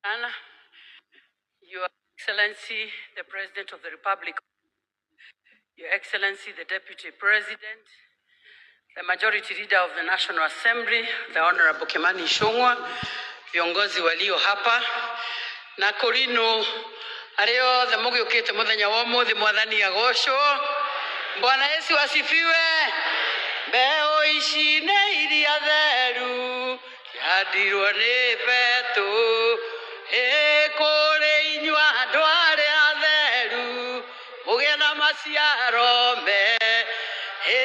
Anna, Your Excellency, the President of the Republic, Your Excellency, the Deputy President, the Majority Leader of the National Assembly, the Honorable Kimani Ichung'wah, viongozi walio hapa na Korino arĩa othe mũgĩũkĩte mũthenya wa ũmũthĩ, mwathani agocwo. Bwana Yesu asifiwe. Mbeũ ici nĩ iria theru ciandirwo nĩ Petũ, ĩ kũrĩ inyuĩ andũ arĩa atheru mũgĩe na maciaro me ĩ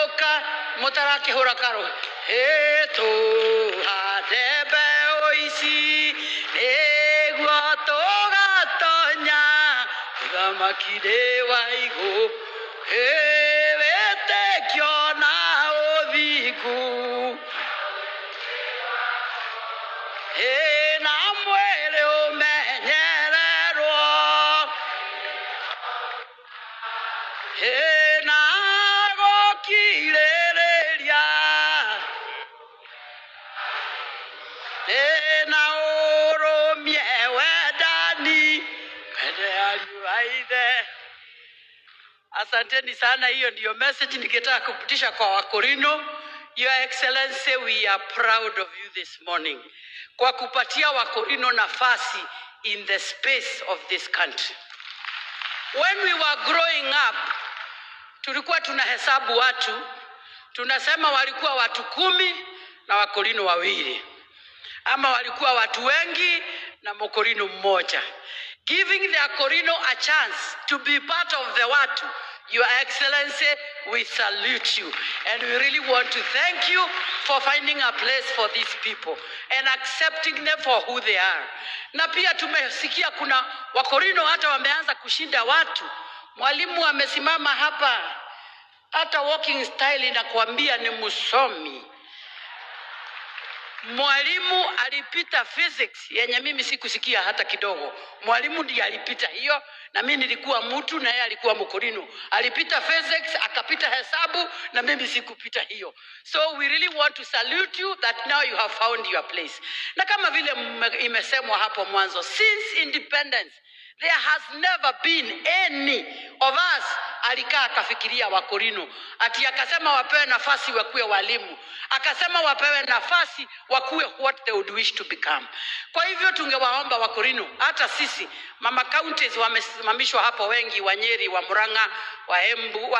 ũka mũtarakĩhũra karo ĩ tũhande mbeũ ici nĩguo tũgatonya ũthamaki-inĩ wa igũrũ, ĩ wĩtĩkio na ũthingu ĩ na mwĩrĩ ũmenyererwo ĩ na gũkirĩrĩria ĩ na ũrũmie wendani wende ariũ a ithe. Asanteni sana, hiyo ndiyo message ningetaka kupitisha kwa Wakorino. Your Excellency, we are proud of you this morning kwa kupatia Wakorino nafasi in the space of this country. When we were growing up, tulikuwa tunahesabu watu, tunasema walikuwa watu 10 na Wakorino 2, ama walikuwa watu wengi na Mokorino mmoja. Giving the Akorino a chance to be part of the watu. Your Excellency, we salute you and we really want to thank you for finding a place for these people and accepting them for who they are. Na pia tumesikia kuna Wakorino hata wameanza kushinda watu. Mwalimu amesimama hapa, hata walking style inakuambia ni msomi. Mwalimu alipita physics yenye mimi sikusikia hata kidogo. Mwalimu ndiye alipita hiyo, na mimi nilikuwa mtu na yeye alikuwa Mkorino. Alipita physics, akapita hesabu na mimi sikupita hiyo. So we really want to salute you that now you have found your place. Na kama vile imesemwa hapo mwanzo, since independence there has never been any of us alikaa akafikiria Wakorino ati akasema wapewe nafasi wakuwe walimu, akasema wapewe nafasi wakuwe what they would wish to become. Kwa hivyo tungewaomba Wakorino, hata sisi mama counties wamesimamishwa hapo wengi, wa Nyeri, wa Murang'a, wa Embu,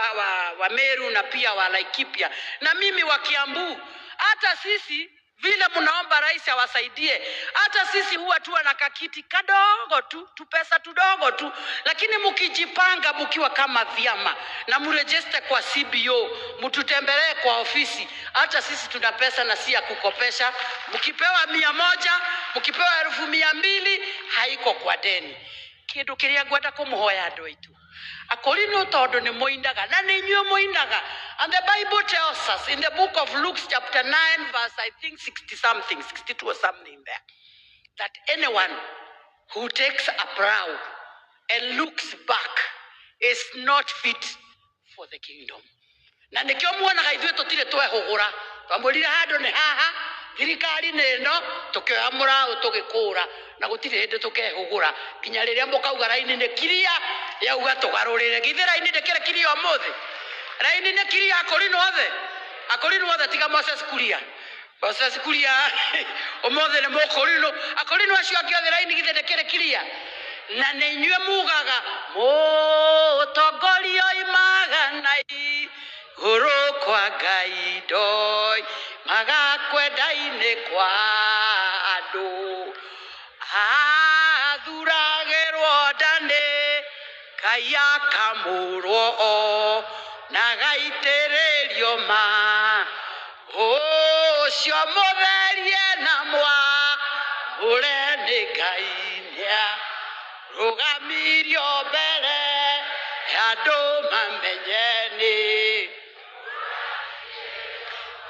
wa Meru na pia wa Laikipia na mimi wa Kiambu, hata sisi vile mnaomba rais awasaidie, hata sisi huwa tu na kakiti kadogo tu, tupesa tudogo tu, lakini mkijipanga mkiwa kama vyama na mregister kwa CBO, mtutembelee kwa ofisi, hata sisi tuna pesa na si ya kukopesha. Mkipewa 100, mkipewa 200,000, haiko kwa deni. Kindu kiria ngwenda kumuhoya andu aitu Akorino, tondu ni muinaga na ni inyuĩ muinaga, and the Bible tells us in the book of Luke chapter 9 verse I think 60 something, 62 or something there, that anyone who takes a plow and looks back is not fit for the kingdom. Na nikio muonaga ithuĩ tũtirĩ twehũgũra, twamwĩrire handũ nĩ haha, thirikari nĩ ĩno, tũkĩoya mũraũ tũgĩkũra, na gũtirĩ hĩndĩ tũkehũgũra nginya rĩrĩa mũkauga raini nĩ kiria yauga tũgarũrĩre. Githĩ raini ndĩkĩrĩ kiria ũmũthĩ? Raini nĩ kiria Akorino othe, Akorino othe tiga Moses Kuria. Moses Kuria ũmũthĩ nĩ mũkorino. Akorino acio angĩ othe raini githĩ ndĩkĩrĩ kiria? Na nĩ inyuĩ mugaga mũtongoria oimaga na igũrũ kwa Ngai, ndoi magakwenda-inĩ kwa andũ, athuragĩrwo nda nĩ Ngai, akamũrwo o na gaitĩrĩrio ma ũcio mũtherie na mwamũre nĩ Ngai, nĩa rũgamirio mbere ya andũ mamenye nĩ.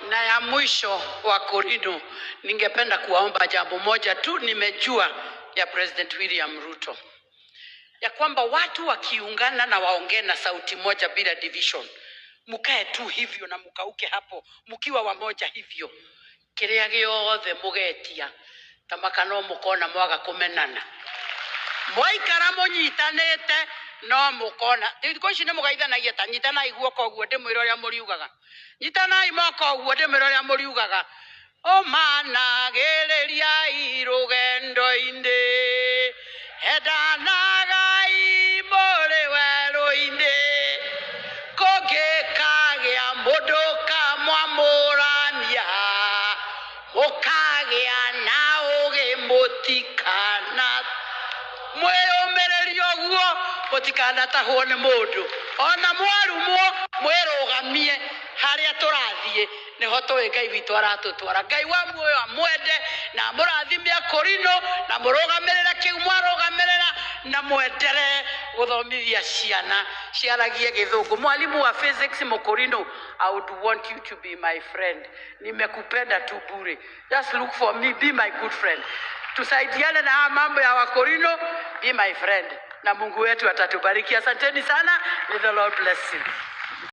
Na ya mwisho wa Korino, ningependa kuwaomba jambo moja tu. Nimejua ya President William Ruto ya kwamba watu wakiungana na waongee na sauti moja bila division, mukae tu hivyo na mukauke hapo mkiwa wamoja hivyo, kiria giothe mugetia Tamaka no mũkona mwaga kũmenana. Mwaikara mũnyitanĩte no mũkona. Thikũ ici nĩ mũgeithanagia ta nyitanai guoko ũguo ndĩmwĩre ũrĩa mũriugaga. Nyitanai moko ũguo ndĩmwĩre ũrĩa mũriugaga. Ũmanagĩrĩriai rũgendo-inĩ, endanagai mũrĩ werũ-inĩ, kũngĩkagĩa mũndũ kamwamũrania, mũkagĩa na ũgĩ mũtikana mwĩyũmĩrĩrie ũguo mũtikanatahwo nĩ mũndũ. Ona mwarumwo mwĩrũgamie harĩa tũrathiĩ nĩho tũĩ Ngai witũ aratũtwara. Ngai wa muoyo amwende na amũrathime akũrinũ na mũrũgamĩrĩre kĩu mwarũgamĩrĩra na mwenderee gũthomithia ciana ciaragie Gĩthũngũ. Mwalimu wa physics Mũkũrinũ, I would want you to be my friend. Nimekupenda tu bure. Just look for me, be my good friend. Tusaidiane na haya mambo ya Wakorino, be my friend. Na Mungu wetu atatubariki. Asanteni sana. May the Lord bless you.